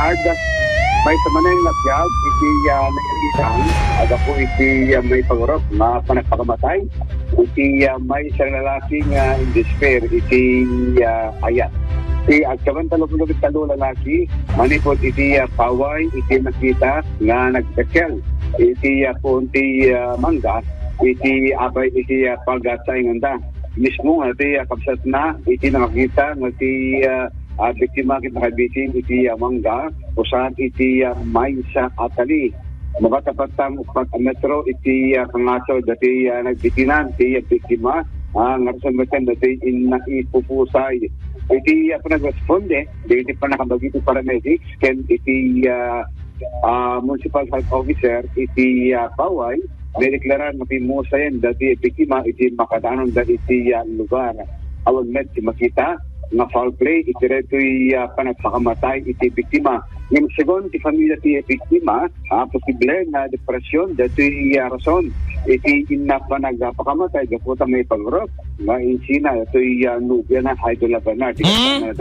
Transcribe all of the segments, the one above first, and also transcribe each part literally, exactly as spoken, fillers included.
Maysa manen nga biag iti, ah, nairitan, gapu iti, ah, maipagurop nga panagpakamatay iti, ah, maysa nga lalaki nga in despair iti, ah, ayat. Ti agkaman tallo puluh tallo lalaki manipud iti, ah, paway iti nakita nga nagdakkel iti, ah, puon ti, ah, mangga iti apay iti, ah, pagtaenganda. Mismo nga ti, ah, kabsatna iti nakakita nga ti, ah, ah, biktima ket nakabitin iti, ah, mangga, usan iti, ah, maysa a tali. Mabatabatang uppat a metro iti, ah, kangaso dati, ah, nagbitinan ti, ah, biktima, ah, nga rason met dati inna ipupusay. Iti, ah, panagresponde, dagiti pannakabagi ti paramedics, ken iti, ah, ah, municipal health officer iti, ah, Paway, naideklarar nga pimmusayen dati biktima iti makadanonda iti, ah, lugar. Awan met ti makita nga foul play iti daytoy, ah, panagpakamatay iti biktima. Ngem segun ti pamilya ti biktima, ah, posible nga depresyon daytoy, ah, rason iti inna panagpakamatay gapu ta maipagurop nga insina daytoy, ah, nobiana, Idol Bernard, ti Mm.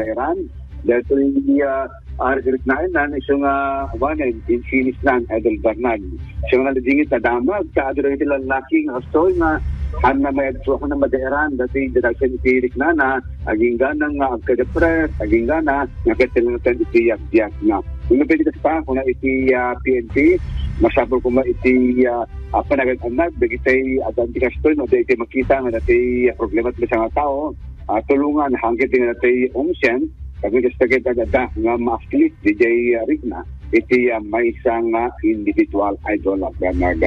Daytoy, ah, ah, riknaan na isu nga awanen, insinisnan, Idol Bernard. So, nga nadingit a damag, ta adu dagiti lallaki nga kastoy nga, han na may adto, han na madaeran, dati dadagsen iti riknana, agingga na nga agka-depress, agingga na nga katilingatan iti biagna. Ino pwede kasi pa, kuna iti, ah, P N P, masapul kuma iti, ah, ah, panagad-anag, dagiti adan ti kastoy, no, dagiti makita nga dati, ah, problema ti maysa nga tao, ah, tulungan, hangkit nga dati umsyen, Kagidis dagiti adda nga ma-afflict diay, ah, rikna iti, ah, maysa nga individual, Idol Bernard.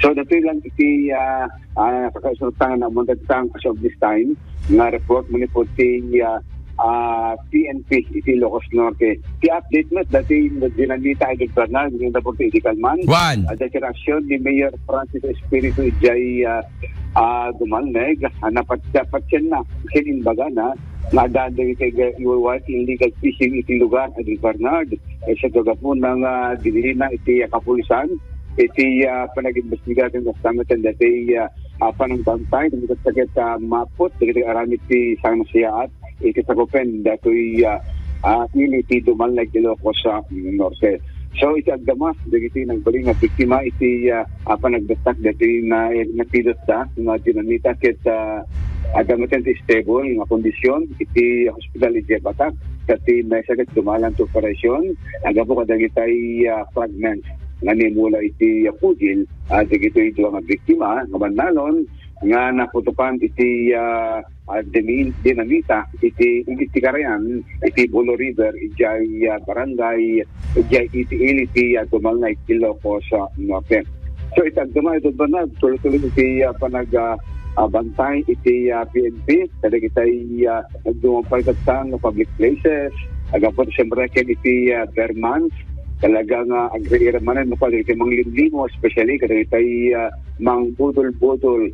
So, datoy lang iti, ah, ah, kakaisurtangan na umanda tang as of this time nga report manipud ti, ah, ah, P N P iti Ilocos Norte. Ti update met dati dinamita, Idol Bernard, nga dapat iti kalman. One. Adda ti reaksyon ni Mayor Francis Espiritu idiay, ah, ah, Dumalneg, ah, napatya-patyan na. Ken imbaga na, nga adda dagiti ga-, illegal fishing iti lugar, Idol Bernard. Eh, sa gagapu na nga dinilina iti, ah, kapulisan, iti, ah, panag-imbestiga ken kastamatan dati, ah, ah, panangbantay, dagiti sakit, ah, maput, dagiti aramid ti sangsiyaat, iti sakupen, datoy, ah, ah, ili ti Dumalneg, Ilocos, ah, Norte. So, iti agdama, dagiti nagbalin nga biktima iti, ah, ah, panagdettak dati na, napidotda nga dinamita ket, ah, adda met ti stable nga kondisyon iti hospital iti Batak, ket ti maysa ket dumalan ti operasyon, agapu kadagitay, ah, fragments nga nimula iti, ah, pudil, ah, dagitoy dua nga biktima nga bannalon nga naputokan iti, ah, ah, demi-, dinamita iti, iti karayan iti Bulo River, idiay, ah, barangay, idiay iti ili ti, ah, Dumalneg, Ilocos, ah, Norte. So, iti agdama, Idol Bernard, tuloy-tuloy iti, ah, panag, ah, ah, bantay iti, ah, P N P, kadagitay, ah, nagdumapay ket sa public places, agapu, siyempre, ken iti, ah, bare months, talaga nga agriira manen, no, kadagitay manglimlimo, especially kadagitay, ah, mangbudol-budol.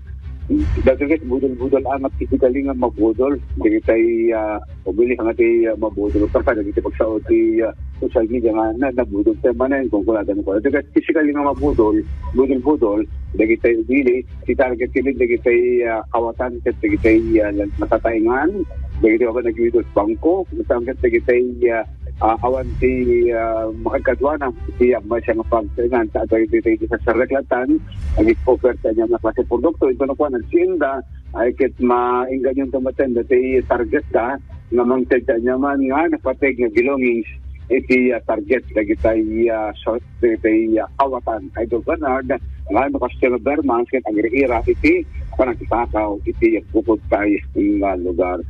Dagiti budol-budol, ah, nga physically nga mabudol. Dagitay, ah, pabili ka nga ti, ah, mabudol. Kasta dagiti pagsao ti, ah, social media nga na, nabudol tayo manen, kung kuladan ko. Dagiti physically nga mabudol, budol-budol, dagitay ubili, ti target kini dagitay, ah, kawatan, ket dagitay, ah, natataengan, dagitay ako nagwidot bangko, ket dagitay, ah, ah, awan ti, ah, makagkaduana, ti, ah, maysa nga pagtaengan, ta dagitay disaster ket latan, ag-offer ta niya nga klase produkto, ito na kuan, nagsienda, ay ket maengganyon ta maten, dati target da, nga mangted ta niya man nga napateg nga belongings, iti, ah, target, dagitay, ah, so, dagitay, ah, kawatan, Idol Bernard, nga no customer months, ket agriira, iti, panagtakaw, iti, bukod tayo, nga lugar.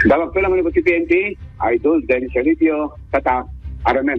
Dawag ko lang ano po si P N P, Idol Dennis Alipio, Tatak, Aramen.